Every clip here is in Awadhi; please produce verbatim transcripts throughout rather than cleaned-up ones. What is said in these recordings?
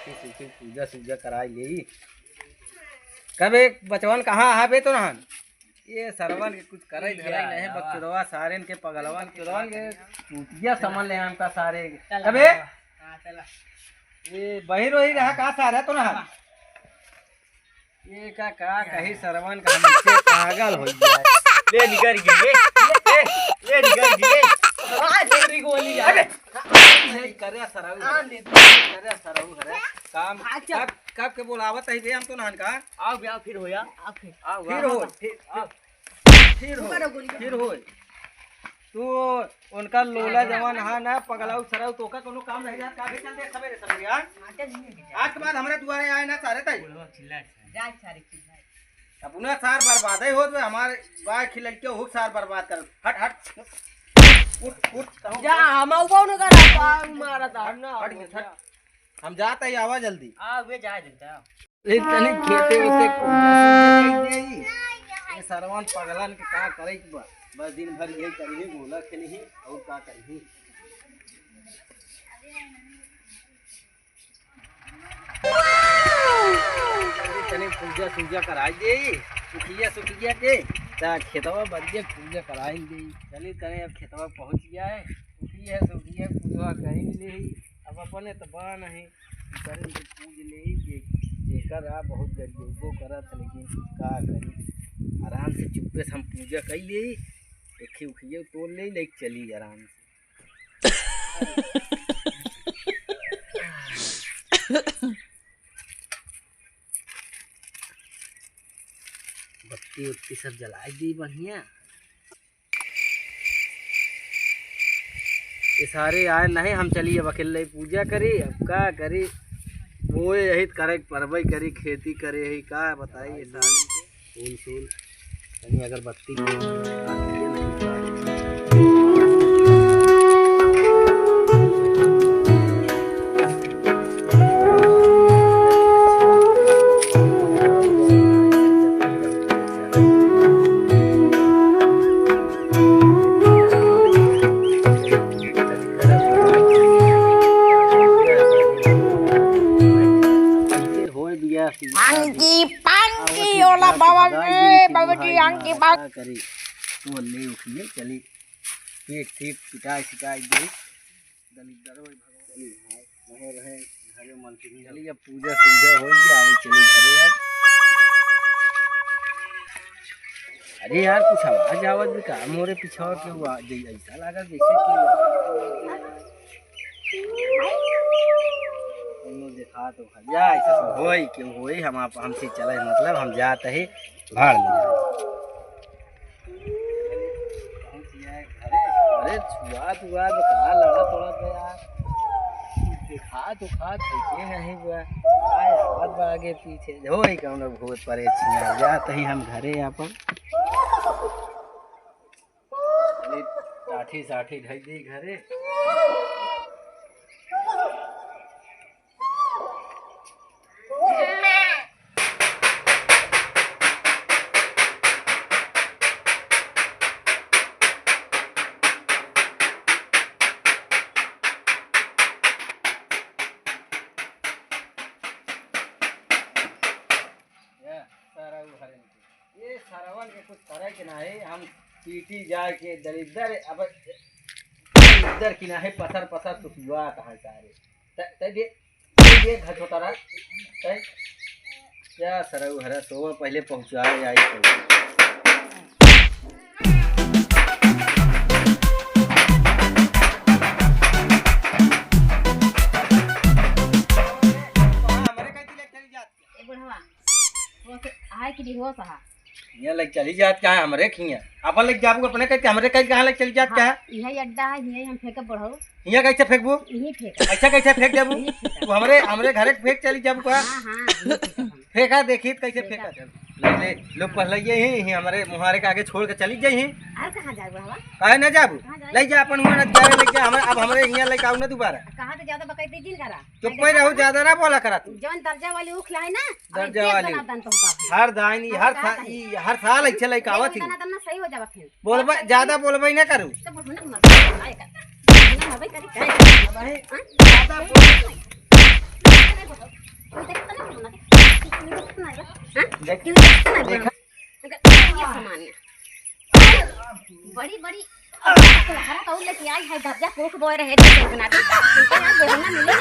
फिर पूजा सूजा कराई लेई। कबे बचवन कहाँ आहा बे तो नहन? ये सरवन के कुछ करे धरे नहीं, बकचोदवा सारेन के, पगलवन के, बकचोदवन के चूतिया समझ ले हमका सारे। चल, अबे, हाँ, चला। ये बहिर वही रहा का सारे तो नहन? ये का, का कही सरवन का, हमसे पागल हो गया। ले निकर गए, ले, ले, ले निकर गए। आ, तेरी गोली यार। अबे, नहीं करे सरऊ। हाँ, ले। करे सरऊ, करे। काम। हाँ, चल। कब, कब के बोलावत है बे हम तो नहन का? आओ बे, आओ, फिर होया। आओ फिर। आओ, फिर आओ। हो, फिर, आओ। फिर हो, रुका, रुका, रुका। फिर हो। तू उनका लोला जवान हा ना, पगलाऊ सरऊ, तोका कोनो काम नहीं जात का? अभी चल दे सबेरे सबेरे, हाँ? हाँ, चल, नहीं, नहीं, आज के बाद हमरे दुआरे आए ना सारे तई। बुढ़वा चिल्ला। जा सारे चिल्ला। अपना सार बर्बाद ही होत बे, हमारे बाय खिलल के हुक सार बर्बाद कर। हट, हट। उठ, उठ, कहूँ जा, उठ। हम आऊ कौन करा, पाऊ मारा था, हट, ना, हट, हट। हम जात ही, आवा जल्दी। आ, वे जाए देता। ए, तनी खेते उते को ये सरवन पगलन के का करे के बा? बस दिन भर यही करिही, गोला खेलिही, और का करिही? तनी पूजा सूजा कराई दे, सुखिया सुखिया के, ता खेतवा बरिया पूजा कराई दे। चली तनी अब खेतवा पहुँच गया है, सुखिया सुखिया पूजा करी ले। अब अपने तो बा नहीं, करे तो पूज ले, जे, जेकर आ बहुत गरीबो करत है, लेकिन का करी, आराम से चुप्पे से हम पूजा कर ले, देखी उखिए तोड़ ले, लेके चली आराम से। बत्ती उत्ती सब जलाई दी बढ़िया। ये सारे आए नहीं, हम चली अब अकेले पूजा करी। अब का करी, वो यही करे परबई करी, खेती करे ही, का बताई ये सारे। फूल, फूल, तनी अगरबत्ती के, होए बिया। आंगी पांगी, ओला बाबा रे, बाबूजी, आंगी बांगी। का करी? तो ले उठिए, चली। पीट, पीट, पिटाई, सिटाई दे। दलिद्दर होई भगवान। चली, हाँ, रहे, रहे, घरे मलकिनी। चली, अब पूजा, सूजा हो गया, अब चली घरे अब। अरे यार, कुछ आवाज, आवाज भी का मोरे पीछे के हुआ, जै-, ऐसा लगा जैसे कि कोनो देखा तो जा, ऐसा सब होई, क्यों होई, हम आप, हमसे चले, मतलब, हम जात ही भाड़ में। अरे, छुआ, छुआ, तो कहाँ लड़ा तोड़ा गया? देखा तो खा, देखे नहीं हुआ। आए, आवत बा आगे पीछे। होई, कौनो भूत परेत छिया, जात ही हम घरे आपन। अरे, टाठी साठी ढक दी घरे। या, सारा उ हरे निकले। ये सरवन के कुछ करे के नाही, हम पीटी जाए के दलिद्दर, अब दलिद्दर की नाही, पसर पसर सुखुआ कहाँ सारे। त-, त दे, ये घर छोटा रहा, त क्या सरऊ हरा सोवा पहले पहुँचाए आई तो। हमरे कह दिले चली जात। ए बुढ़वा, होश आए कि बेहोश हा? हियाँ लग चली जात का है हमरे खियाँ? अपन लग जाबू अपने कहते हमरे कह कहाँ लग चली जात का है? हाँ, यही अड्डा है, यही हम फेंकब बुढ़ऊ। हियाँ कैसे फेंकबू? यही फेंक। ऐसा कैसे फेंक देबू? यही फेंक। तू हमरे, हमरे घरे फेंक चली जाबू का? हाँ, हाँ, यही फेंकब हम। फेंका देखी त कैसे फेंका। फेंका। ले, ले, लोग पहले ये ही, ही हमरे मुहारे के आगे छोड़ के चली जाई ही। और कहाँ जाए बुढ़वा? काहे ना जाबू? कहाँ जाए? ले जा अपन हुआ ना जाए, ले जा, हम, अब हमरे हियाँ लेके आऊ ना दोबारा। कहाँ तो ज्यादा बकैती जिन करा। चुप्पे रहो, ज्यादा ना बोला करा तू। जौन दर्जा वाली ऊख लाए ना, अबे दर्जा वाली। हर दाइन, हर सा-, ई हर साल ऐसे लइका आवत ही। दना, दना सही हो जावा फिर। बोलबे, ज्यादा बोलबे ना करू। तो बोलबे ना मत। आए कर। ना मत करी, करे। अब है, हाँ? ज्यादा बोल। क्यों देखा ना देखा। ये सामान है। बड़ी बड़ी हरा तो लेके आई है, गब्जा पोख बोए रहे थे, इतना भी इनका यहाँ बेहुना मिले ना।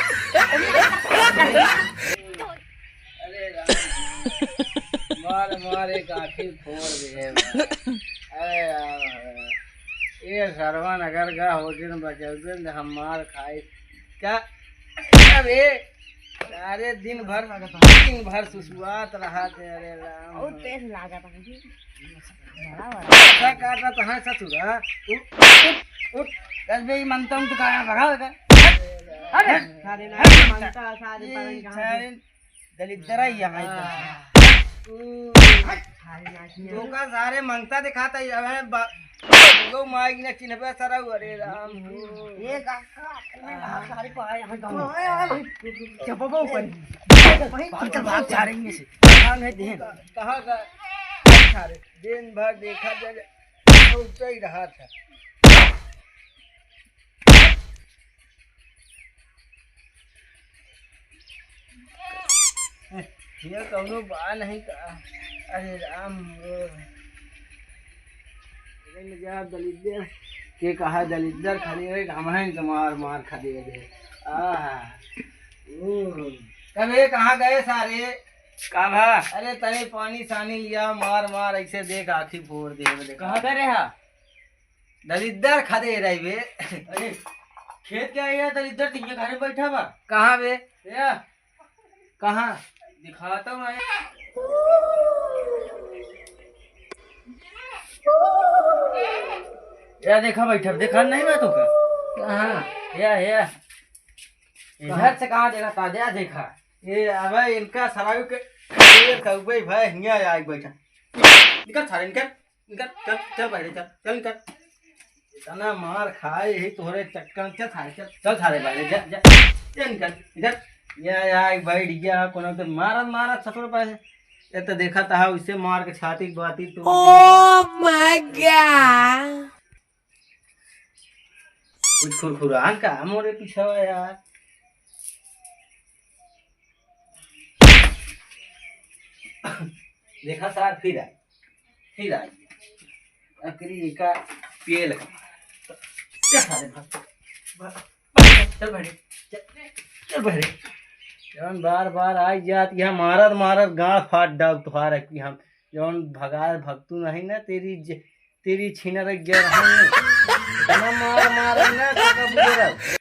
अरे राम, मार मार एक आँखी फोड़ दे है। अरे राम, ये सरवन अगर गा हो दिन बचौते न हम मार खाए। क्या? अबे, अरे दिन भर, दिन भर सुसुआत रहा थे, अरे राम। बहुत तेज लागत है जी। बड़ा बड़ा। ऐसा काटा तो है ससुरा। उठ, उठ, उठ। कल बे मन तो कहा भगा बेटा। अरे, सारे ना मनता, सारे ये पलंग कहाँ सारे दलिद्दर ही यहाँ एकदम। हाँ। तू का सारे मंगता दिखाता ही, अबे बा-, गौ माई की ना चिन्हबे सरऊ, अरे राम हो। ये काका, मैं कहा सारे को आए, यहाँ गाँव में। चपबो ऊपर। वहीं भाग, भाग सारे इनमें से। भाग है देन। कहाँ का? सारे दिन भर देखा जग, उठते ही रहा था। ये कौनो बा नहीं का? अरे राम हो। अरे ले जा दलिद्दर। के कहा दलिद्दर खरीदे, हम हैं तो मार मार खरीदे। आहा। ओ। कबे कहाँ गए सारे? का भा? अरे तने पानी सानी लिया, मार मार ऐसे देख आँखी फोड़ दे। कहाँ गए रहा? दलिद्दर खदे रही बे। अरे, खेत क्या है यार, दलिद्दर तो ये घरे बैठा बा। कहाँ बे? या। कहाँ? दिखाता हूँ मैं। या देखा बैठा, देखा नहीं बा तो का? कहाँ? या, या। इधर से कहाँ देखा था? या देखा। ये अबे इनका सराऊ के, ये कौवे भाई हियाँ आके बैठा। निकल सारे, निकल। निकल, चल, चल बाहरे, चल, चल निकल। इतना मार खाए यही तोहरे चक्कर में, चल सारे, चल, चल सारे बाहरे, जा, जा, जा निकल, निकल। या, या, एक बैठ गया, कोनो तो मारत, मारत ससुर पाए। ये तो देखा था, उसे मार के छाती, बाती तोड़ दिया। Oh my God। कुछ खुरखुरान का मोरे पीछे यार। देखा सार, फिर आई, फिर आई। अकरी का पेल का। चल सारे, भाग, भाग, भाग, चल बहरे, चल, चल बहरे। जौन बार बार आई जात, यहाँ मारत मारत गाँड़ फाट डाल तुहार है कि हम जौन भगाए भगतू नहीं ना, तेरी ज-, तेरी छीना रख गया है। इतना मार मार ना, काका बुजुर्ग।